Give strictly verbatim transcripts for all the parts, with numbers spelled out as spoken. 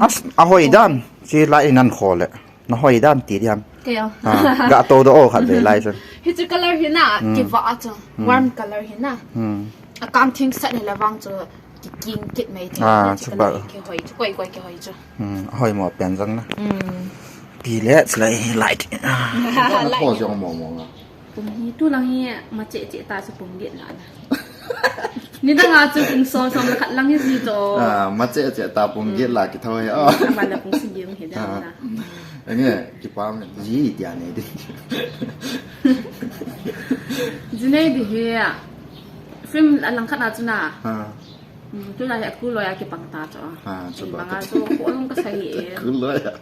As, ahoi dan. Si lai nan kho le. Na hoi dan ti diam. Kei a. Ha, ga to do o khat ve lai chun. Hichu color hi na, kiva a chu. Warm color hi na. Hmm. A kang thing set hi la vang chu kiking kit mai chu. Ah, hichu chu color ba. Kihoi chu, koi koi kihoi chu. Hmm, ahoi mo pen jang na. Hmm. Pi le, chu lai hi light. Light. Ho jong mo mo nga. Pung hi tu lang hi ma che che ta chu pung get la na. Ni dang a chu pung som som la khat lang hi si to. Ah, ma che che ta pung get la ki thoi. Oh. Ama la pung si ge hi da na. Nge, kipa mi ji dia ne di. Ji ne di hi. Film a lang khat na chu na. Ha. Hmm, tu la hi a kuloi a kipang ta chu. Ha, chu ba. Bang a chu ko long ka sai e. Kuloi a.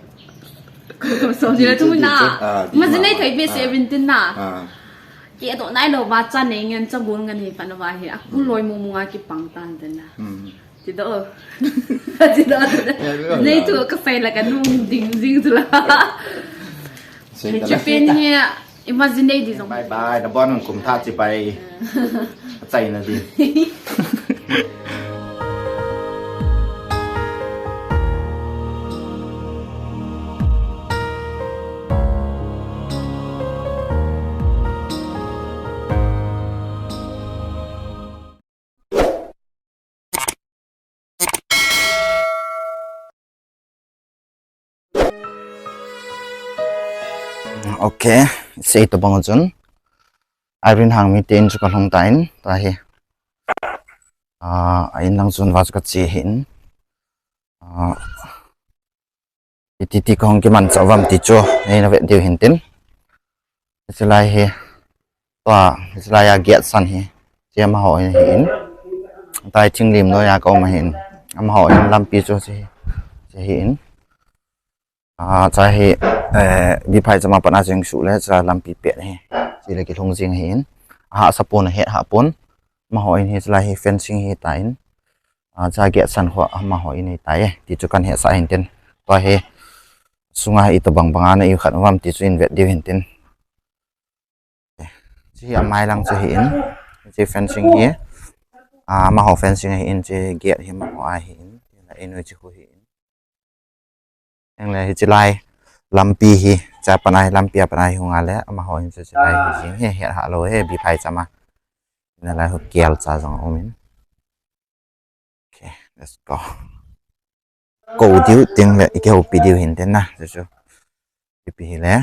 Ko so ji la tu na. Ah, ma ji ne thai be seventeen na. Ah. Ki a to nai lo ba cha ne ngen cha gun ngan hi pa na ba hi. A kuloi mu mu a kipang ta den na. Hmm. Ti do. Ti do. Nei tu ka sai la ka nung ding ding tu la. Sei ta la. Japan hi imagine di jong. Bye bye. Na bon kum tha chi bai. A chai na di. Ok, sei to bang chun. Irene Hangmi te in chu ka lhung ta in, ta hi. Ah, a in lang chun va chu ka che hin. Ah, Iti ti kahung kiman chah uvam ti chu, nei na vet diu hin tin. Hiche lai hi, tua, hiche lai a gate san hi, hiche amaho in ahi in. Tai thinglim noi a ka um ahi in. Amaho in lampi chu hiche hi, hiche ahi in. Ah, hiche hi, eh, Biphai chama pat a jeng suh le, hiche lampi pet hi. Hiche le kilhung jing ahi in. Ahahsa pon, ahet hah pon. Amaho in hiche lai hi fencing hi ta in. Ah, hiche gate san khu amaho in ahi tai e. Ti chu kan hetsah hin tin. Tua hi sunga hi itobang bang a na iu khat uvam ti chu in vet diu hin tin. Hiche hi amai lang chu ahi in. Hiche fencing hi. Ah, amaho fencing ahi in, hiche gate hi amaho ahi in. Ina in hiche khu ahi in. Heng le hiche lai lampi hi, hiche a pat a hi lampi a pat a hi hung a le, amaho in chu hiche lai hi jing hi, het hah lou hi, Biphai chama. Ina lai khu kel cha jong um in. Okay, let's go. Kou diu ting le, i kihoupi diu hin tin na, chu chu. Ipi hi le.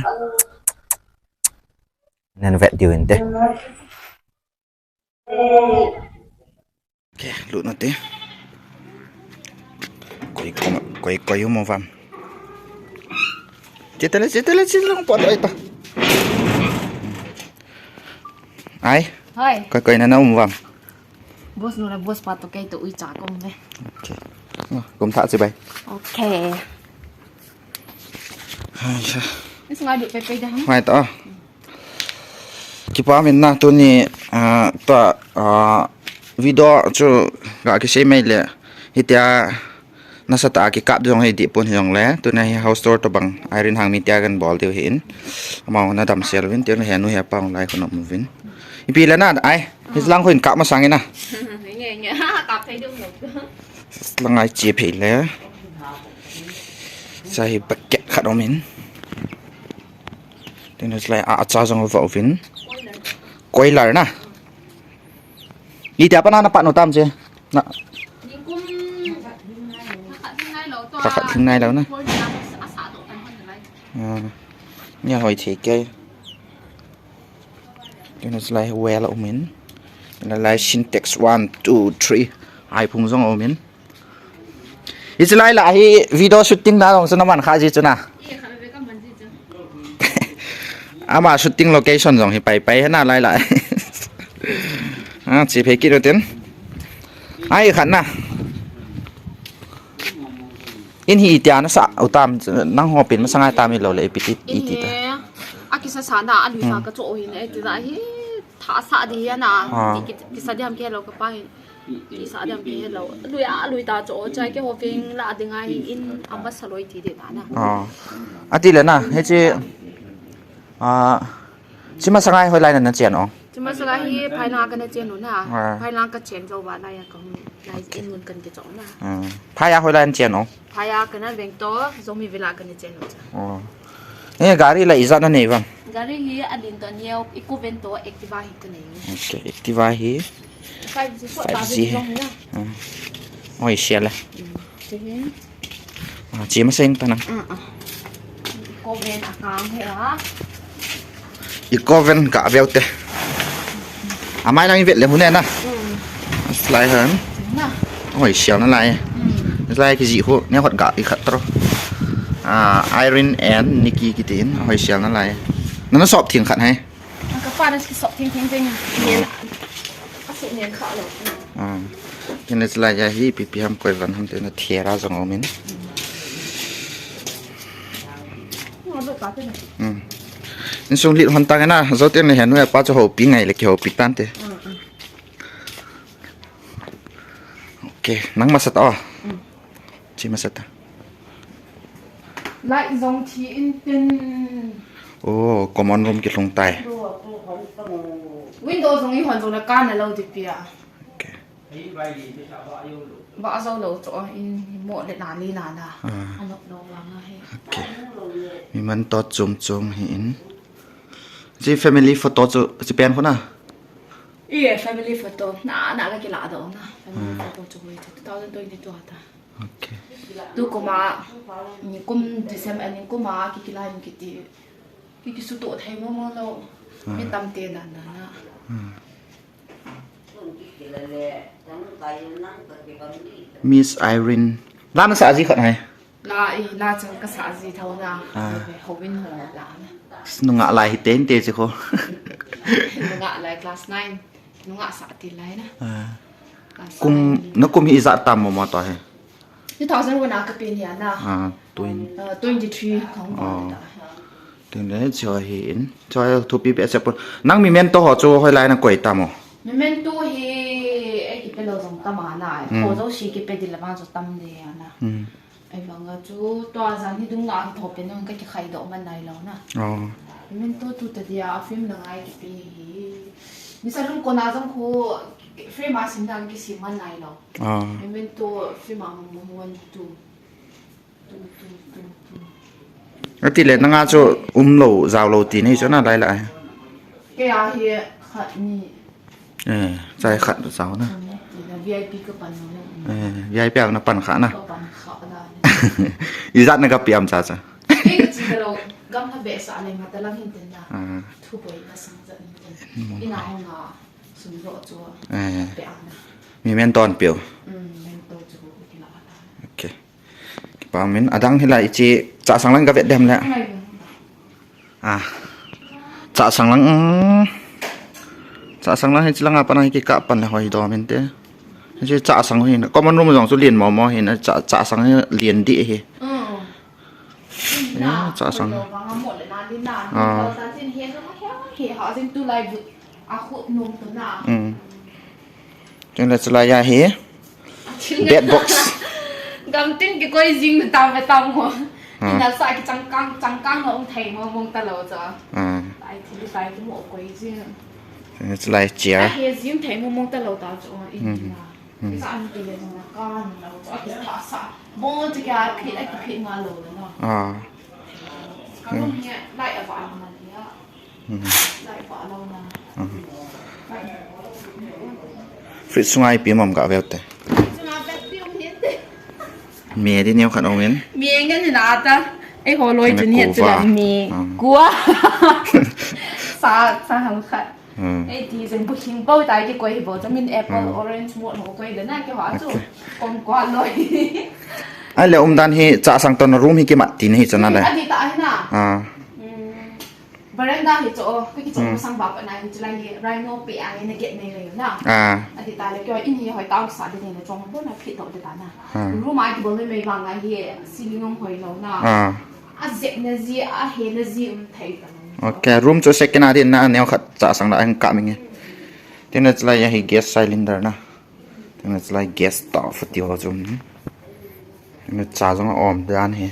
Nen vet diu hin te. Okay, lut na te. Koi, koi, koi, koi, um uvam. Chitale, chitale, chitale, pot ai pa. Ai. Hoi. Koi, koi, na, na, um uvam. Boss nu le boss pa to kei to ui cha kong le. Okay. Oh, kum tha chi bai. Okay. Ai sa. Is ngai du pe pe da. Mai to. Kipa min na tuni, ah, ta, ah, video chu ga kisei mai le. Hitia nasatah a kikap jong hi dih pon hi jong le. Tuna hi house tour to bang Irene Hangmi tia kan bol diu hi in. Amau na damsel uvin tia henu hi apang lai khun um uvin. Ipi le na ai. Hi lang khun kap masang ina. Nge nge. Kap thei dum lo. Lang ai chi phei le. Sa hi bucket khat um in. Tin hiche lai a, acha jong va uvin. Koilar na. Itia pat na na pat u tam che. Na. Nikum. Pakhat thing nai lou na. Ah. Nia hoi thei kei. Tin hiche lai well a um in. Lai Sintex one, two, three. Ai phung jong a um in. Hiche lai la hi video shooting na jong chu na man kha ji chu na. Ama shooting location jong hi pai pai hi na lai la. Ah, chi phei kit u tin. Ai khat na. In hi itia na sa u tam nangho pin masang ai tam i lou le ipi ti iti ta. A kisa sa na a lui sa ka cho hi na iti da hi. Tha sa di hi na. Ah. Ki, ki, kisa di ham ke lo ka pa hi. Kisa di ham ke lo. Lui a lui ta cho chai ke ho fing la ding ai in amba sa loi ti de ta na. Ah. Ati le na, hiche, ah, chi masang ai hoi lai na na chen o. Chuma sala hi phai lang kana chen u na. Ah. Phai lang ka chen jou ba na ya ka hung. Lai in mun kan ke chong na. Ah. Phai a hoilai in chen u? Phai a kana veng to, Zomi vila kana chen u cha. Oh. Eh, gari la ijat na nei vang? Gari hi a din to neo, Ecovan to Activa hi ka nei. Okay, Activa hi. Five G, five G hi. Zong na. Ah. Oi, sial le. Mm. Che hi. Ah, che ma seng ta nang. Ah, ah. Ecovan a kang he a. Ecovan ka veu te. Amai lang i vet le hu ne na. Mm. Slai han. Na. Oi, sial na lai. Mm. Slai ki ji hu ne hot ga i khat tro. Ah, Irene and Nikki kitin. Oi, sial na lai. Na na sop thing khat hai. Ka pa na ki sop thing thing thing. Nen. A su nen kha lo. Ah. Ken le slai ya hi pi pi ham koi van ham te na thiera jong omin. Mm. Insung lit hon tang na, zo ten le hen we pa chu hopi ngai le ki hopi tan te. Mm, mm. Okay, nang masa ta. Mm. Chi masa ta. Light jong thi in tin. Oh, common room ki lhung tai. Window jong i hon jong na ka na lo di pia. Okay. Ba zo lo chu in mo le na li na na. Ah. Ano lo wa nga he. Okay. Mi man to chum chum hi in. Chi family photo chu chi pen khu na. Ie, family photo. Na, na ka kila do na. Family photo chu hoi chu two thousand twenty-two ta. Okay. Tu kuma, ni kum December, ni kuma ki kila ni kiti. Ki ki su to thei mo mo lo. Mi tam te na na na. Hmm. Miss Irene. La na sa ji khat hai. La i, la chang ka sa ji thau na. Ah. Ho win ho la na. Nunga lai hi ten te chi kho. Nunga lai class nine. Nunga sa ti lai na. Ah. Class nine. Kum, na kum hi ijat tam mo mo to he. Two thousand one a ka pe ni a na. Ah, twenty. Ah, twenty-three ka hung ba ta. Tin le, chu hi in. Chu hi thupi pe se pon. Nang memento ho chu hoilai na koi tam o? Memento hi, eh, ki pe lo jong tam a na. Hmm. Ho jo si ki pe di la bang chu tam de a na. Hmm. Ai bang a chu, tua jan hi dung la ki tho pe nung ka ki khai do man nai lo na. Oh. Memento tu ta dia, a film la ngai ki pe hi. Ni sa lung ko na jong khu, film a sim dan ki sim man nai lo. Ah. Memento film a mo mo one, two. Two, two, two, two. Ati le, nanga chu um lo, jao lo ti nei chu na lai lai. Kei a hi khat ni. Eh, chai khat lo jao na. Khat ni ti na V I P ka pan lo na. Eh, V I P a na pan kha na. Ka pan kha na. Ijat na ka piam cha cha. Kei ka chi ka lo, gam kha be sa le ma ta lang hin tin na. Ah. Thu boi na sang jat ni tin. Mm. Ina hong a. Sum ro chu. Eh. Pe ana. Memento an peo. Mm, memento chu kila ana. Okay. Kipa min adang hila ichi chasang lang ka vet dem le. Ngai. Ah. Chasang lang. Mm. Chasang lang hi chi lang a pan hi ki ka pan le hoi do min te. Hi chasang hi na. Common room jong chu lien mo mo hi na cha, chasang hi lien di hi. Mm. Ya, chasang. Ah. Mm. Chun le chulai ya hi. Bed box. Gam tin kikoi jing tam ve tam ho. Ah. Ina sa ki changkang, changkang na um thei mo mong ta lo cha. Ah. Ai thil sai ki mo koi jing. Chun le chulai chair. Ai he jing thei mo mong ta lo ta chu. Mm. Ina. Hmm. Sa an ti le na ka ni lo, a ki tha sa. Bo ti ka phi, a ki phi nga lo na. Ah. Ka lo ni lai a ba ma ni a. Hmm. Lai ba lo na. Hmm. Fridge sunga ipi mom ka veu te. Sunga bek pi um hin te. Mi di neo khat ong in. Mi ngen ni na ta. Ei ho loi chu ni chu la mi. Hmm. Kua. Sa, sa hang khat. Hmm. Ei ti zen bu hing bo tai ki koi hi bo, chamin apple, hmm, orange mo no koi de na ki ho chu. Okay. Kong kwa loi. Ai le umdan hi chasang ton room hi kimat ti ni hi chana le. Adi ta hi na. Ah. Hmm. Veranda hi chu, ki ki chu, hmm, sang ba pa na hi chu lai hi, rhino pe a hi na get nei le na. Ah. Adi ta le ki in hi hoi tau sa de ni na chong bo na phi to de ta na. Ah. Room a ki bo le mei ba ngai hi ceiling ong hoi lo na. Ah. A jep na ji, a he na ji um thei ta. Okay, room chu second a din na, neo khat chasang la ang ka mi nge. Tin le chulai ya hi gas cylinder na. Tin le chulai gas ta fu ti ho chu. Tin le cha jong a om dan hi.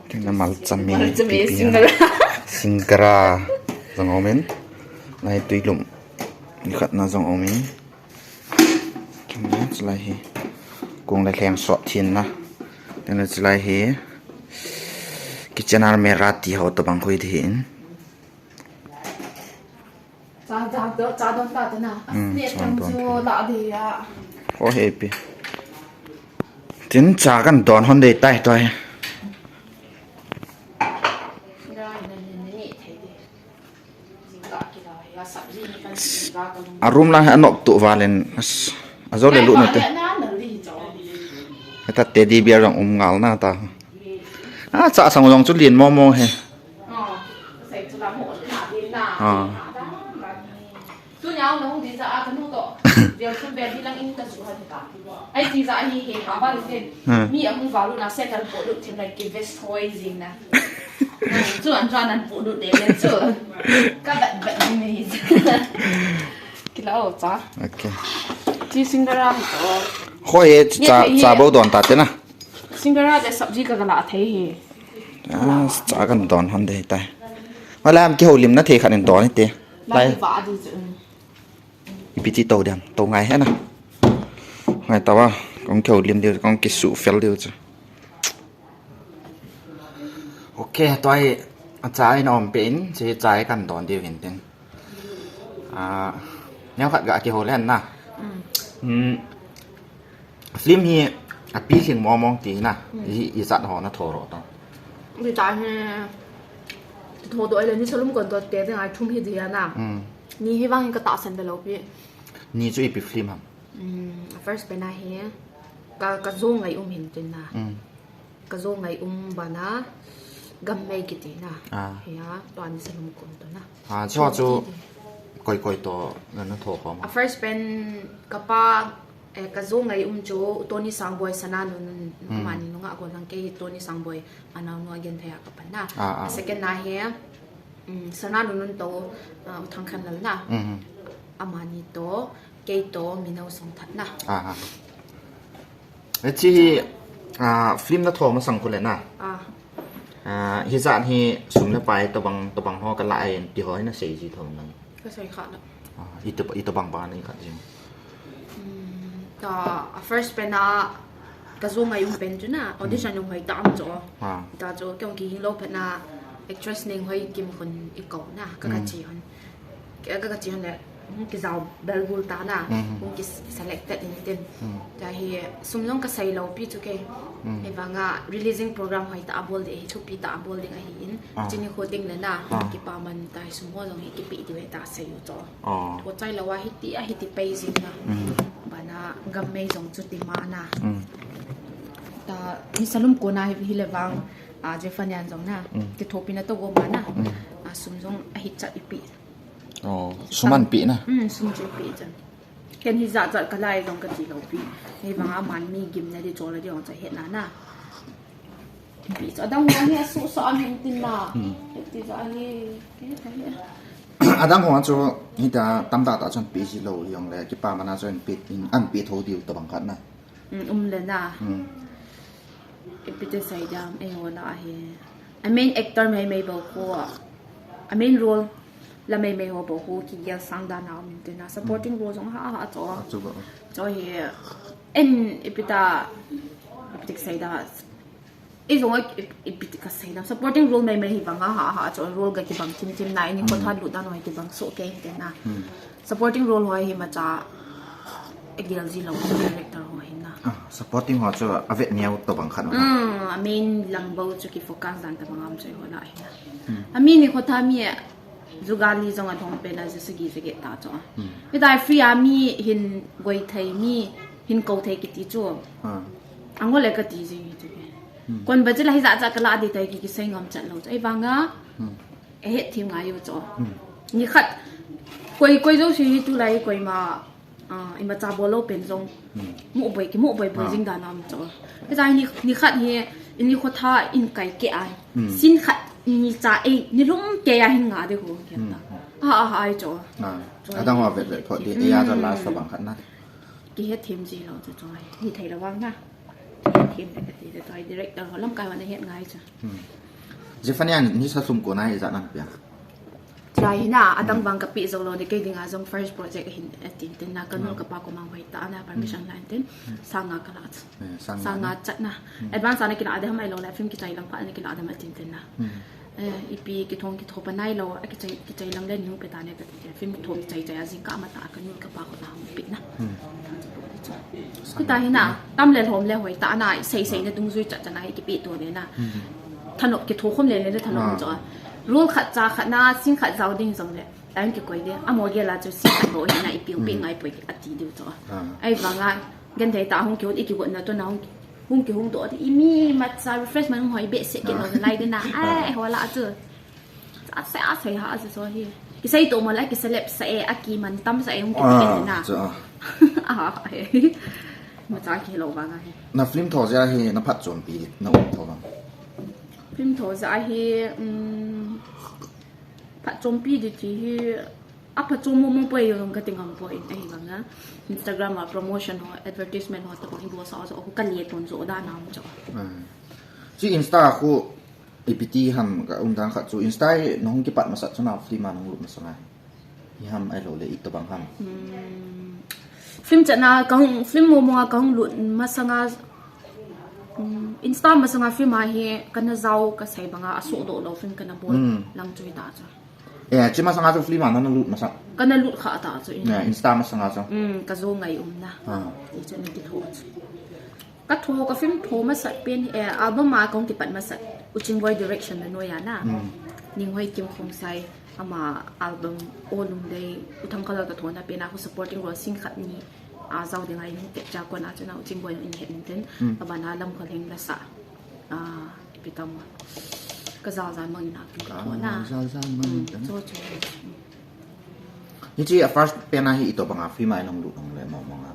Tin le malcha me, malcha me, pipi ha. Singara. Singara. Jong aumin. Lai tuilum. Nikhat na jong aumin. Chulai hi. Kong le lheng sot thin na. Tin chulai hi. Kitchen almirah ti ho tobang khu hi. Cha, cha, cha don ta te na. Hmm, ne cha tam don chu te. La de ya. Ho hepi. Tin cha kan don hon dei tai toi. Ra ne ne ne ne thei de. Jing ka ki la ya sabji ni kan jing ka ka lung. A room lang anop tu valen. As, ajo le lu na te. Na na li jo. Kata teddy bear jong um ngal na ta. A cha sang jong chu lin mo mo he. Tunia nung di cha a kanu to. Dia sun be di lang in ka su ha ta. Ai ti cha hi he ha ba lu ten. Hmm. Mi amu ba lu na se kal po lu tin lai ki vest hoi jing na. Chu an chuan an pu lut le le chu. Ka bat bat ni ni. Kila o cha. Okay. Chi singara hi to. Hoi e. Ni cha, thei hi. Cha bo don ta te na. Singara le sabji ka la thei hi. Ah, cha kan don hon dei tai. Wala am kihoulim na thei khat in don te. Lai. Lai ba di chu. Ipi ti to diam, to ngai he na. Ngai tawa, kong kihoulim diu, kong kisu fel diu chu. Okay, tua hi, acha in aum pe in, hiche cha hi kan don diu hin tin. Ah, neo khat ga kihou len na. Mm. Hmm. Film hi api lhing mong mong ti na. Hmm. Hi, ijat ho na tho ro to. Ni ta hi, tho do ile ni salum kon to te te ngai thum hi dia na. Hmm. Ni hi vang hi ka tahsan da lo pi. Ni chu ipi film ham? Hmm, first pen a hi, ka, ka jo ngai um hin tin na. Hmm. Ka jo ngai um bana, Gammei kiti na. Ah. Hia, tua ni salum kon to na. Ah, chu chu koi koi to na, na tho khom. A first pen ka pa, eh, ka jo ngai um chu Tony Sangboi, Sana Nunun, mm, amani nunga ko lang kei Tony Sangboi, anao nu a genthei a ka pan na. Ah, ah. A second na hi, mm, Sana Nunun to, ah, U Thangkhanlal na. Mm. Amani to, kei to, Mino Songthat na. Ah, ah. Hiche hi, ah, film na tho masang khu le na. Ah. Ah, hijat hi sum le pai tobang, tobang ho ka la ai ti ho na sei ji tho nang. Ka sei kha na. Ah, ito, ito bang ba na i khat jing. Hmm, ta, a first pen a ka jo ngai um pen chu na, audition, hmm, hung hoi ta am chu. Ah. Ta chu kei hung kihing lou phat na actress Nenghoikim khun i kou na, ka, ka, hmm, chi hon. Ka, ka, ka chi hon le, hung kijao bel bul ta na, hmm, hung ki selected in tin. Hmm. Ta hi sum jong ka sei lou pi chu kei. Hmm. Hivanga releasing program hoi ta a bol ding, hi thupi ta a bol ding ahi in. Ah. Chini kho ding le na, ah, kipaman ta hi sum ho jong hi kipe diu hi ta sei u chu. Oh. Ko chai lou a hiti a hiti pai jing na. Mm. Bana Gammei jong chu ti ma na. Mm. Ta ni salum ko na hi, hi le vang, a, Jefanian jong na. Mm. Kithopi na to go ma na. Mm. A, sum jong a hi chat i pi. Oh, sum an pi na. Mm, sum chu i pi chan. Ken hijat jat ka lai jong ka ti lou pi. Hivanga man mi gim na di chol a di jong cha het na na. Pi chu adang ho hi asuhsah amin tin na. Hmm. Ti chu ahi, ti chu ahi. Adang ho chu hita tamtah tah chun pi ji lou jong le, kipaman a chun pi, an pi tho diu tobang khat na. Hmm, um le na. Hmm. Ipi ti sei dam, eiho lah a hi. A main actor mai mai bou khu. A main role la mai mai ho bou khu kigel sang dan a um in tin na. Supporting, hmm, role jong ha ha chu. Chu ba. Chu hi en ipi ta, ipi ti sei da. I jong a, i, ipi ti ka sei na. Supporting role mai mai hi vang a ha, ha, chu role ga kibang thim thim na, i ni khotha, mm, lut dan ho hi kibang soh kei te na. Mm. Supporting role ho hi ma cha, a gel ji lou, director ho hi na. Ah, supporting ho chu a vet neo tobang khat na. Mm, a main lang bou chu ki focus dan tobang a um chu ho la hi na. Mm. A mi ni khotha mi, jugali jong a thong pen a ju sagi sagi ta chu. Mm. Hita free a mi hin goi thei mi, hin kou thei kiti chu. Ah. A ngol le ka ti jing hi chu. Hmm. Kon ba chu la hijat jat ka la di tai ki, kisei ngam chat lou chu. Ahivanga, hmm, a het thim ngai u chu. Hmm. Ni khat, koi, koi jouse hi tulai koima, ah, ima cha bol lou pen jong. Hmm. Mu boi ki, mu boi boi, ah, jing dan a um chu. Hijat ni, ni khat hi, i ni khotha in kai kei a. Hmm. Sin khat ni cha ei, ni lum kei a hin nga de ho kei ta. Hmm. A, a, ai chu. Ah. Chu adang ho vet vet pho di, hmm, ei a chu last tobang khat na. Kihet thim ji lou chu chu. Ni thei lou vang na. Kihet thim le ka ti chu chu. Director ho lamkai ho na het ngai chu. Hmm. Jefania ni sa sum ko na ijat na pia. Dai hina, adang vang kapeh jou lou ding, kei dinga jong first project ahin, atin tin na, kanu kapa koma hoi tah na, permission la tin, sang nga kala. Eh, sang nga. Sang nga chat na. Advance ana kila ding ham ahilou le, film kichai lang phat ana kila ding ham atin tin na. Eh, ipi kithong kitho pa nailou, akichai, kichai lang le ning pe ta ne kati. Film tho kichai chai a jingkah matah a kanu kapa koma hung pe na. Khuta hina, tam le lhom le hoi tah na, sei sei na dungjui chat chat na, kipeh to le na. Thanop kitho khom le le thanop cho. Role khat cha khat na, scene khat jao ding jong le. Time kikoi ding, amo gel a chu scene khat bou hina, ipi u pe ngai poi ati diu cho. Ahivanga, genthei tah a hung kihung, i kigot na to na hung, hung kihung doh ding, imi matcha refreshment hung hoi behseh kit lou lai ding na. Ai, hola chu. Asei, asei ha, asei so hi. Kisei to mo la, kiselep sa e, akiman tam sa e, hung kiti na. Ah, eh. Matcha kilou vang a hi. Na film tho jeh a hi, na phatchompi, na um tho vang. Film tho jeh a hi, um, phatchompi ding ti hi, aphatchom mo mo poi jong kati ngam poi, ahivanga. Instagram a promotion ho, advertisement ho, tabang hi bol sa, so, ka le ton jo da na mo jo. Chi Insta khu, ipi ti ham ka um dan khat chu Insta hi nahung kipat masat chu na film a nahung lut masang a. Hi ham ahilou le itobang ham. Hmm. Film chat na kahung film mo mo a kahung lut masang a. Hmm. Insta masang a film a hi kana jao kasei banga asoh doh lou film kana bol lang chu hita chu. Eh, chi masang a chu film a nana lut masang. Kana lut kha ta chu. Eh, Insta masang a chu. Hmm, ka jo ngai um na. Ah. Hi chu na kitho chu. Ka tho, ka film tho masat pen, eh, album a kong kipat masat, U Chingboi direction na noiya na. Ninghoi Kim Khongsai, ama album O Lungdei, U Thangkhalal ka thona pen a khu supporting role scene khat ni, a jao ding a in tek cha kon a chuna U Chingboi in het nin tin, ka bana Lamkholheng la sa, a, ipi tam, Ka Jal Jal Mang In a kin ka thona. Jal Jal Mang In. Cho, cho. Hichi a first pen a hi itobang a film a in hung lut hung le mo mo nga.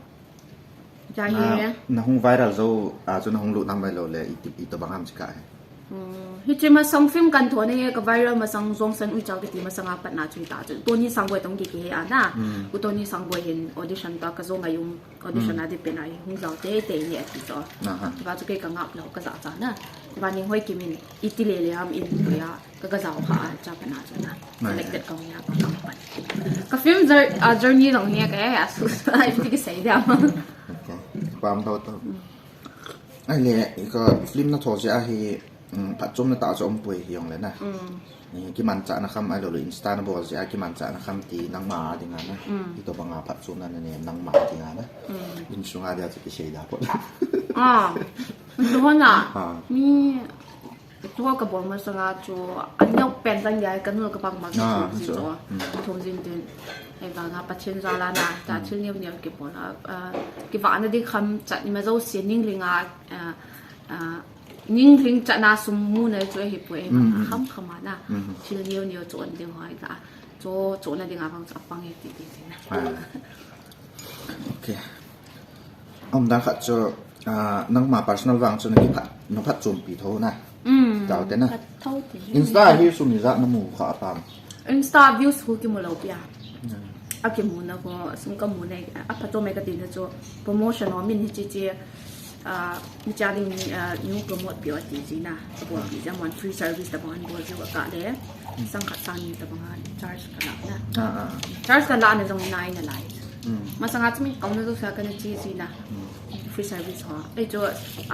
Jai na, hi. Na hung viral jou, a chu na hung lut nam vai lou le, i, itobang ham chi ka he. Hmm, hichi masang film kan thona hi ka viral masang Jongsan Uichao kiti masang a pat na chu hita chu. Tony Sangboi tong ki ki he a na. Hmm. U Tony Sangboi hin audition ta ka jo ngai um audition a ding pen a hi hung jao te te ni ati chu. Aha. Ba chu kei ka ngap lou ka ja cha na. Ba Ninghoi Kim in iti le le ham in ya. Ka, ka jao kha a, cha ka na chu na. Selected ka hung ya, ka, ka pan. Ka film jour-, ah, journey jong hi ka, eh, a su, ai, ti kisei dia ma. Okay. Pam tho tho. Ahile, ka film na tho jeh a hi, mm, phatchomna tah chu um poi hi jong le na. Mm. Eh, kimanchahna kham ahilou le Insta na bol jeh a kimanchahna kham ti nangma dinga na. Mm. Itobang a phatchomna na ne nangma dinga na. Mm. Insung a dia chu kisei da po. Ah. Insung a. Ah. Mi Tua ka bol masanga chu, a neo pen jang ya, ka nu ka pang ma ka thum jin chu. Thum jin tin. Ahivanga Pathen jal a na, ta thil neo neo ki bol a, a, kivahna ding kham chat ni ma jouse ningling a, a, a, ningling chat na sum mu na chu ahi poi, a kham kham a na. Thil neo neo chu an ding hoi ka. Chu, chu na ding a bang chu a pang e ti ti ti na. Okay. Aum dan khat chu, ah, nangma personal vang chu na kiphat, na phatchompi tho na. Mm. Tao te na. Phat tho te. Insta hi sum ijat na mu kha tam. Insta views khu kimu lou pia. Mm. A kimu na khu, sum ka mu na, a phatchom e ka ti na chu promotion ho min hi chi chi, ah, mi cha ding, ah, new promote pio ti chi na. Bol pi jam one free service tabang bol ji wa ka le. Sang khat sang ni tabang a charge ka la na. Ah, ah. Charge ka la na jong nai na lai. Mm. Masanga chu mi kauna jouse a kana chi chi na. Mm. Free service ho. Ei chu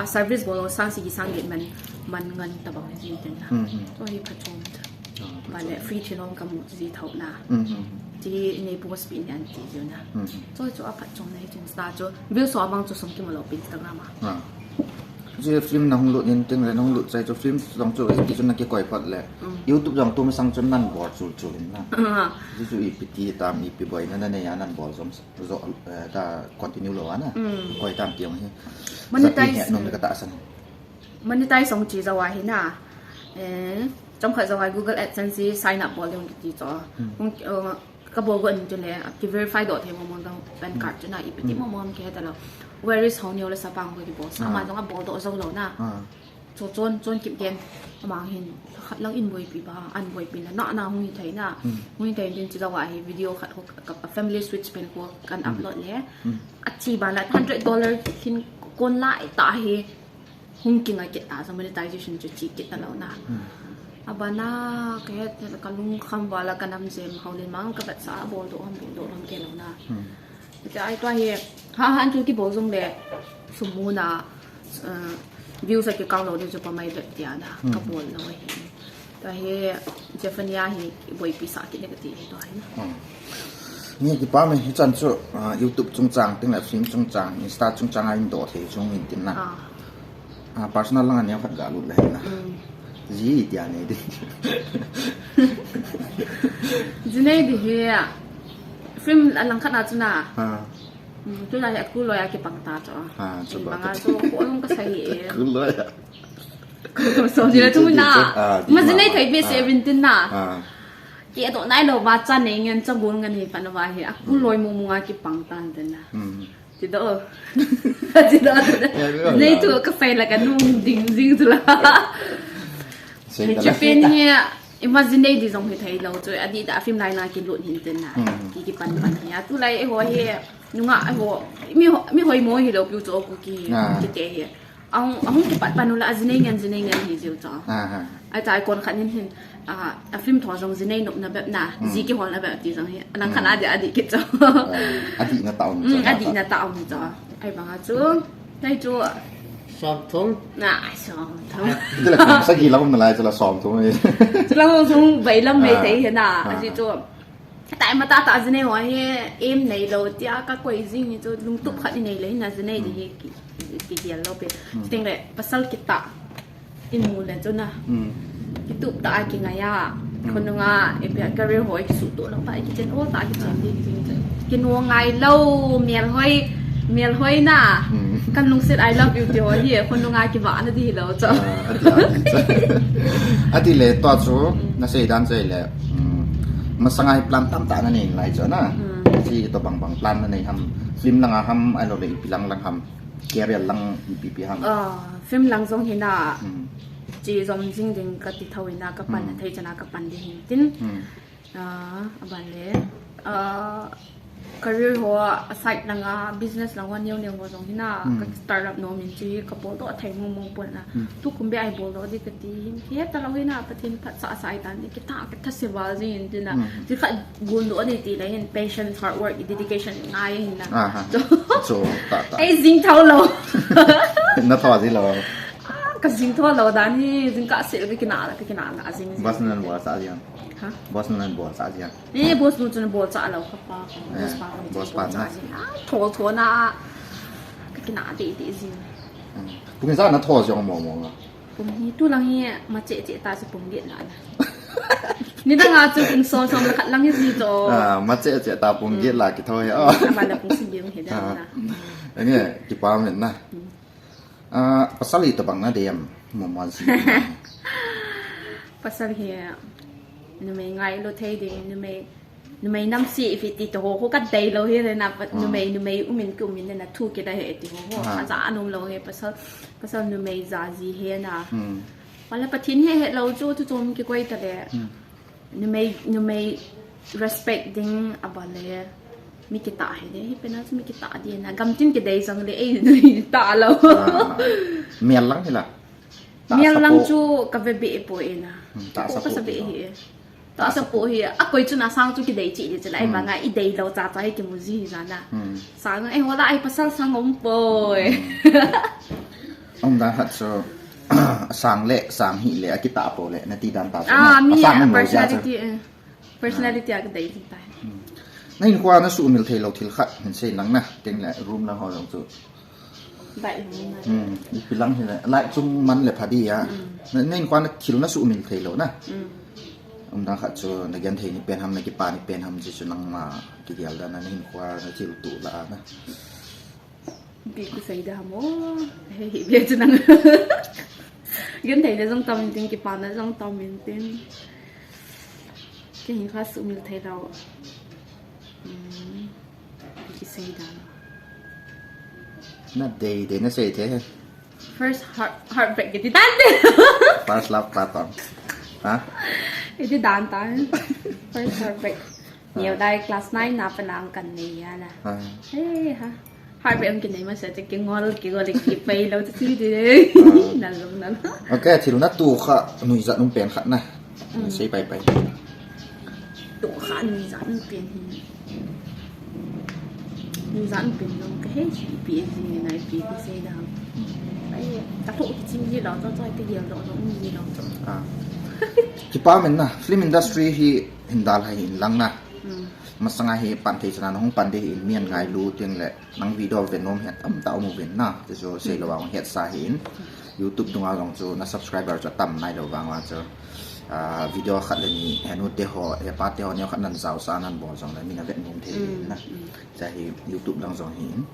a service bol sang sagi sang get man, man ngan tabang ji tin na. Mm, mm. Chu hi phatchom ta. Ah, ba le phatchom. Free thil hong kamu ji tho na. Mm, mm. Chi nei post pi ni an ti ji na. Mm, mm. Chu chu a phatchom na hi chin sa chu. Views ho abang chu sum kimu lou pi Instagram a. Ah. Chi film na hung lut in tin le na hung lut chai chu film jong chu iti chu na kikoi phat le. Mm. YouTube jong tu masang chu nan bol chul chul in na. Ah. Chi chu ipi ti tam ipi boina na nei a nan bol jong jo, eh, ta continue lou a na. Mm. Koi tam ti jong hi. Monetize. Jat i he nom ka ta san. Monetize jong chi jou a hi na. Eh, chomkhat jou a Google AdSense hi sign up bol ding kiti chu. Mm. Hung, eh, Ka bol go in chu le, ki verify doh thei mo mo dong pan card chu na ipi ti mo mo ki he ta lou. Where is Haoneo le Sapang ko ki bol sa, ama jong a bol doh jou lou na. Ah. Chu chon, chon kip gen, ama hin, khat lang in boipi ba, an boipi na, na, na hung hi thei na. Hmm. Hung hi thei din chu lou a hi video khat ko, ka, ka family switch pen ko kan upload le. Hmm. A chi ba la, hundred dollar hin kon lai ta hi. Hung kingai kit ta, so monetization chu chi kit ta lou na. Hmm. Abana kahet kalung kham vala kanam jem hau le mang ka bat sa bol do ham bol do ham ke lo na. Hmm. Tia ai tua hi ha han chu kibol jong le sum muna, uh, views a kikang lo ni chu pa mai bet tia na ka bol lo hi. Tua hi Zephania hi boipi sa kit ne ka ti hi tua hi. Hmm. Ni kipa me hi chan chu, uh, YouTube chungchang ting le film chungchang Insta chungchang a in do thei chung in tin na. Ah. Ah, personal lang a neo khat ga lut le na. Hmm. Ji tia nei di. Ji nei di hi. Film a lang khat na chu na. Ha. Hmm, tu la hi a ku loi a kipang ta chu. Ha, chu ba. Banga chu ko long ka sai e. Ku loi a. Ku so ji la tu na. Ah, ma ji nei thei be se bin tin na. Ah. Ki a to nai lo ba cha nei ngen cha gun ngen hi pa na ba hi. A ku loi mu mu a kipang ta tin na. Hmm. Ti do. Ti do. Nei tu ka sai la ka nung ding ding tu la. Sei da la. Japan hi imagine di jong hi thei lo chu. Adi da film lai na ki lut hin tin na. Hmm. Ki ki pan pan hi. Tu lai e ho hi. Nunga e ho. Mi ho, mi hoi mo hi lo piu chu ku ki. Ah. Ki te hi. Ahung, ahung kipat pan u la, a ji nei ngen, ji nei ngen hi jiu chu. Ah, ah. Ai chai kon khat nin hin, ah, a film tho jong ji nei nop na bep na, ji kihol na bep ti jong hi. Nang khat na di, adi kit chu. Ah, adi na ta um chu. Mm, adi na ta um chu. Ai banga chu. Tai chu. Som thum. Na, som thum. Ti la kum sa gi la um na lai chu la som thum. Chu la som thum bai lam mai thei hi na. Ah. Aji chu. Tai mata ta ji nei ho hi em nei lo tia ka koi jing hi chu lungtup khat i nei le hin a ji nei di hi ki, ki, ki hial lo pe. Hmm. Ting le pasal kita i mu le chu na. Hmm. Ki tup ta a ki ngai a. Hmm. Khonunga e pe career ho ki su to lo pa ki chen o ta ki chen di jing chu. Ki nu ngai lo mial hoi, mial hoi na. Hmm. Kan lungset I love you ti ho hi khonunga ki va na di lo chu. Ah, ati, ati, ati le to chu na sei dan sei le. Hmm. Masanga hi plan tamtah na nei lai chu na. Hmm. Ji to bang bang plan na nei ham. Film langa ham, ahilou le ipi lang lang ham. Career lang ipi ipi ham. Ah, film lang jong hi na. Hmm. Chi jom jing ding ka ti tho hi na ka pan na thei chana ka pan ding hin tin. Hmm. Ah, aban le. Ah, career ho a side langa business lang ho neo neo ho jong hi na. Hmm. Ka start up nom in chi ka bol doh thei mong mong pon na. Hmm. Tu kum be ai bol doh di ka ti hin. Hi ta lo hi na Pathen phat sa sa ai tan ni ki ta ka tha se val jing in tin na. Hmm. Ti kha gun doh di ti le hin patience, hard work, dedication ngai hin na. Aha. So, so, ta, ta. Ai jing thau lo. Na tho ji lo. Ah, ka jing thau lo dan hi, jing ka se ka kina la, ka kina la jing. Bas nan bol sa jing. Ha? Bas nan bol sa jing. Eh, boss nu chun bol cha lo ka pa. Eh, boss pa ko boss pa cha na. Jing. Ah, tho tho na. Ka kina de de jing. Hmm. Pung sa na tho jong mo mo nga. Pung hi tu lang hi ma che che ta si pung get la na. Ni da nga chu pung som som la khat lang hi ji to. Ah, ma che che ta pung get la ki tho hi. Oh. Ma la pung si jong hi da na. Nge, kipa men na. Hmm. Ah, pasal hi tabang na dei am, mo mo si. Pasal hi, numei ngai lo thei ding, numei, numei nam si ifi ti to ho, ho ka dei lo hi na, pa-, numei, numei umin ki umin na thu ki da he ti ho, ho. Ah. Aja anum lo he pasal, pasal numei ja ji he na. Hmm. Wala Pathen he he lo chu, chu chom ki koi ta le. Hmm. Numei, numei respect ding a ba le mi kita hi de, hi pena chu mi kita di na. Gam tin ki dei jong le, ei, numei ta lo. Ah, mial lang hi la. Mial lang chu ka ve be po e na. Hmm, ta sa po hi. Ta sa po hi. A koi chu na sang chu ki dei chi di chu la, ei ba nga i dei lo cha cha hi ki mu ji hi ja na. Hmm. Sang ei ho la ai pasal sang om po e. Hmm. Om da hat so, sang le, sang hi le, a kita po le, na ti dan ta chu. Ah, na, mi a sang a mo ja chu. Personality, eh. Personality a ka dei jing tai. Hmm. Na hinkho a na sumil thei lo thil khat, hin sei lang na, teng le room lang ho jong chu. Dai room na. Hmm, ipi lang hi le, lai chung man le pha di a. Hmm. Na, na hinkho a na thil na sumil thei lo na. Hmm. Um dang khat chu, na gen thei ni pen ham, na kipa ni pen ham, ji chu nangma ki gel da na, na hinkho a na thil tu la na. Bi ku sei da mo. He, he, bia chu nang. Gen thei da jong tam in tin, kipa na jong tam in tin. Ki hin kha sumil thei lo. Hmm. Bi ki sei da. Na dei, dei na sei the. First heart, heartbreak ki ti tan te. First love pa tong. Ha? Ki ti dan tan. First heartbreak. Neo dai class nine na pa nang kan nei ya na. Ah. Hey, ha. Heartbreak ang kinei ma sa te ki ngol, ki ngol, ki pai lo te ti de. Ah. Na lo, na lo. Okay, thil na tu kha, nuijat um pen khat na. Sei pai pai. Tua kha ni jan pen hi. Ni jan pen jong ka he si pi e si ni nai pi ki sei da. Ai, ka tho ki chim ji lo, to to te gel lo lo ni lo to. Ah. Kipa men na, film industry hi hin dal hai hin lang na. Masanga hi pan thei chana hung pan de hin mian ngai lu ting le. Nang video ve nom het tam ta um uvin na. Ti chu sei lo vang het sa hin. YouTube dunga jong chu na subscriber chu tam nai lo vang vang chu. Ah, video khat le ni henu te ho, he pa te ho neo khat nan jao sa nan bol jong le min a vet nom thei na. Cha hi YouTube lang jong hin.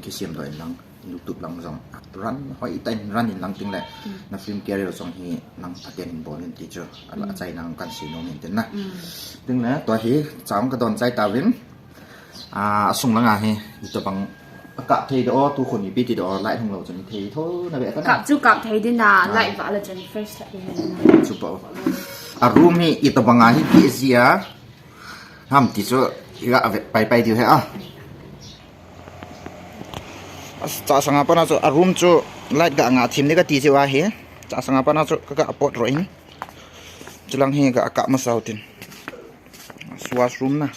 Kisiam do in lang YouTube lang jong run hoi ta in run in lang ting le. Na film career jong hi nang phaten in bol in ti chu. Ala chai nang kan si nom in tin na. Ting le to hi chang ka don chai ta vin. Ah, asung langa hi, itobang, akap thei do, tu khun ipi ti do, light hung lo chun thei tho na ve ta na. Kap chu kap thei din na, light va la chun fresh ta din na. Chu pa. A room hi itobang a hi busy a. Ham ti chu, iga ve pai pai diu he a. As, cha sanga pana chu, a room chu, light ga nga thim ni ka ti chu a hi. Cha sanga pana chu, ka ga pot ro in. Chulang hi ga kap ma sau tin. Washroom na.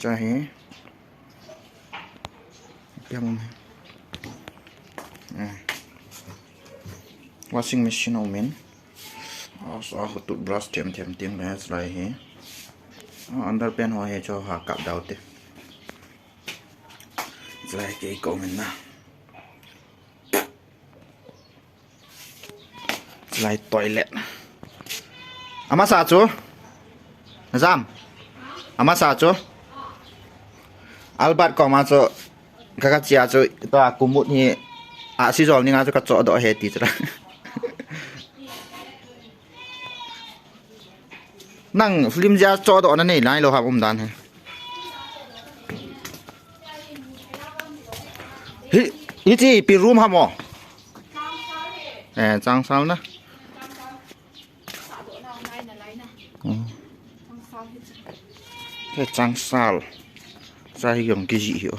Cha hi. Piang um hi. Eh. Washing machine um in. Ah, so, ah, toothbrush them them ting le, lai hi. Ah, underpant ho hi cho ha kap dau te. Lai ke ko min na. Lai toilet. Amasa chu? Jam. Amasa chu? Albert koma chu. Ka ka chia chu. To a kumut hi. A si jol ni nga chu ka cho do he ti chu la. Nang film jia cho do na nei lai lo ha um dan he. Hi, hi chi pi room ha mo. Eh, changsal na. Hmm. He changsal. Sa hi yong ki ji hi o.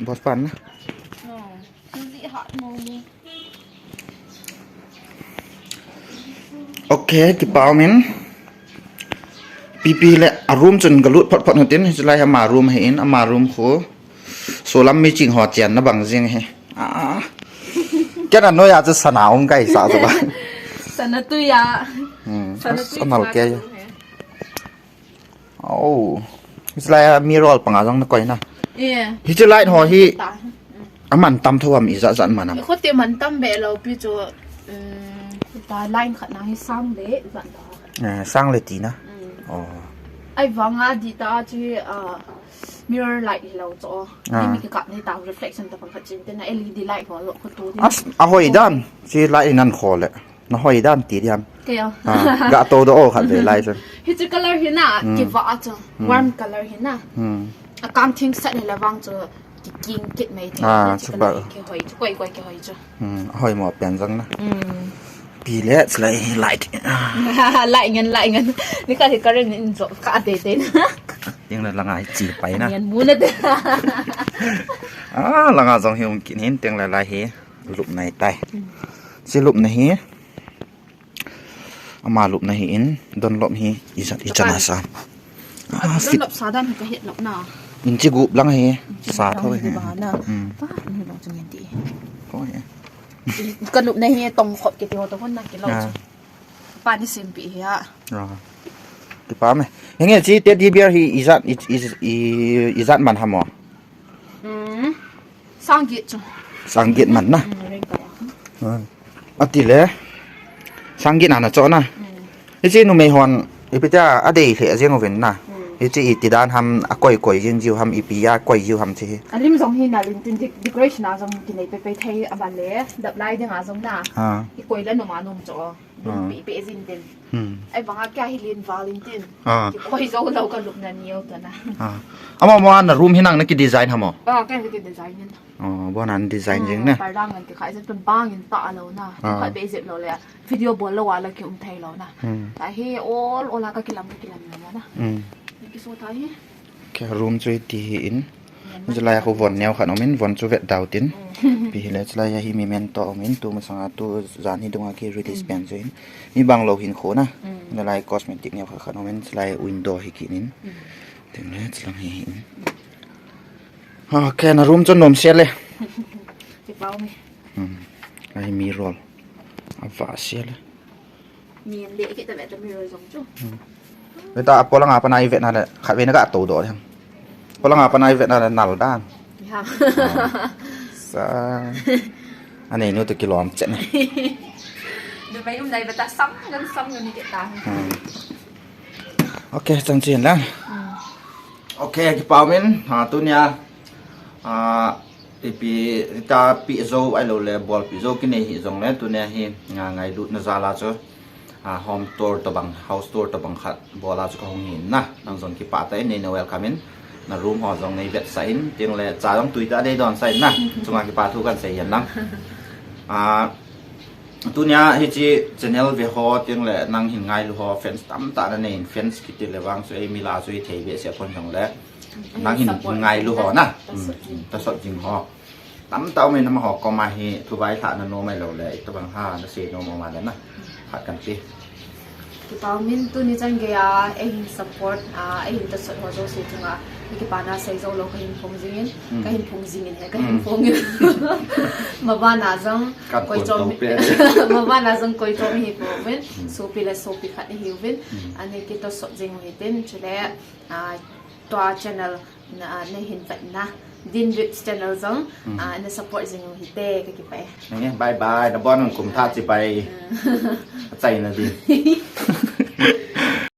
Bos pan na. Okay, kipa um in. Pipi le a room chun ka lut phot phot nutin, hilai ama room hi in, ama room khu. Solam mi ching ho chian na bang jing hi. Ah. Kena noya chu sana um kai sa chu ba. Sana tu ya. Hmm. Sana tu sana ke. Oh. Hilai a mirror panga jong na koi na. Eh. Hichu light ho hi. Aman tam tho am ijat jat man am. Khote man tam be lo pi chu. Um, ta line khat na hi sang le jan ta. Eh, sang le ti na. Oh. Ai vanga di ta chu, ah, mirror light hi lo chu. Ah. Ni mi ka kap ni ta reflection ta pang khat chin te na L E D light ho lo khu tu ni. As, a hoi dan. Si light nan kho le. Na hoi dan ti diam. Kei a. Ha, ga to do o khat ve lai chun. Hichu color hi na, kiva a chu. Warm color hi na. Hmm. A kang thing sat hi la vang chu, ki king kit mai thei. Ah, hichu chu color ba. Ki hoi chu, koi koi ki hoi chu. Hmm, hoi mo pen jang na. Hmm. Pi le, chu lai, light. Light ngan, light ngan. Ni ka hi current in jo, ka de de na. Ting la langa hi chi pai na. Ngan mu na de. Ah, langa jong hi um kin hin ting la lai hi. Lup nai tai. Hmm. Si lup na hi. Ama lupna hi in, Dunlop hi, ijat, ijat na sa. Ah, Dunlop sa dan hi ka het lop na. Inchi gup lang hi, sa tho hi. Hmm. Pa, ni lo chung ti. Ko hi. Ka lupna hi tong khop kiti ho to hon na kilo. Ah. Pa ni simpi hi a. Ah. Ti pa me. Henge chi teddy bear hi ijat, ij-, ij-, i-, ijat man hamo. Hmm. Sang get chu. Sang get man na. Hmm, ring ka ya. Ah. Ati le. Sang get na na cho na. Hmm. Hichi numei hon, ipi tia adei le ajeng uvin na. Hmm. Hichi iti dan ham akoi koi jing jiu ham ipi a koi jiu ham chi. Alim jong hi na lin tin de-, decoration a jong kinei pe pe thei aban le. Dap lai ding a jong na. Ah. I koi la nom a nom cho. Dum pi pi jin tin. Hmm. Ai vanga kya hi lin val in tin. Ah. Ki koi jo lo ka lupna niu ta na. Ah. Ama mo na room hi nang na ki design hamo. Ah, ka ki design in. Oh, bo nan design jing na. Parda ngan ki khai jin bang in ta lo na. Ah. Khat be jep lo le. Video bol lo wa la ki um thei lo na. Hmm. Ta hi all all ka kilam ka kilam na na. Hmm. Ki so ta hi. Ke room chu ti hi in. Chulai khu von neo khat umin, von chu vet dau tin. Pi hile chulai hi memento umin, tu masanga tu jan hi dunga ki release pen chu hin. Mi bang lou hin khu na. Chulai cosmetic neo khat khat umin, chulai window hi kinin. Tin le chulang hi hin. Okay, na room chu nom sia le. Ti pau mi. Hmm. Ai mi roll. Ava sia le. Ni le ki ta vet mi roll jong chu. Beta, polanga pana i vetna le, khatvei na ga to do le. Polanga pana i vetna le nal dan. Ya. Sa. Anei nu to kilom chen. Dubai um dai beta sam gan sam gan ni kita. Okay, chan chen la. Okay, kipa umin, ha, tunia, ha, ipi, ta pi zo ai lo le bol pi zo kinei hi jong le, tunia hi, nga ngailut na jala chu. A, home tour to bang, house tour to bang khat bola chu kahung hin na. Nang jong kipah tah in nei na welcome in. Na room ho jong nei vetsah in, tin le cha jong tui tah dei don sah in na. Chunga kipah thu kan sei yan lang. A, tunia hichi channel ve ho, tin le nang hin ngailu ho, fans tamtah na nei in, fans kiti le vang chu ei mi la chu i thei ve sia pon jong le. Nang hin ngailu ho na. Tasot jing ho. Tamtah um in amaho koma hi thu vailhah na nom ai lo le, itobang ha na sei nom um a le na. Khat kan ti. Kipa umin tuni chan gei a, eihin support, a, eihin tasot ho jouse chunga, i kipana sei jou lou kahin phong jing in, kahin phong jing in he, kahin phong in. Mabana jong koi chom, mabana jong koi chom hi phong in, sopi le sopi khat hi uvin, ani kitasot jing u hitin, chule, a, tua channel na, na hin vet na. Din Rips channel jong, ah, na support jing u hite, ka kipah e. Nge, bye bye. Na bon kum tha chibai. Achai na din.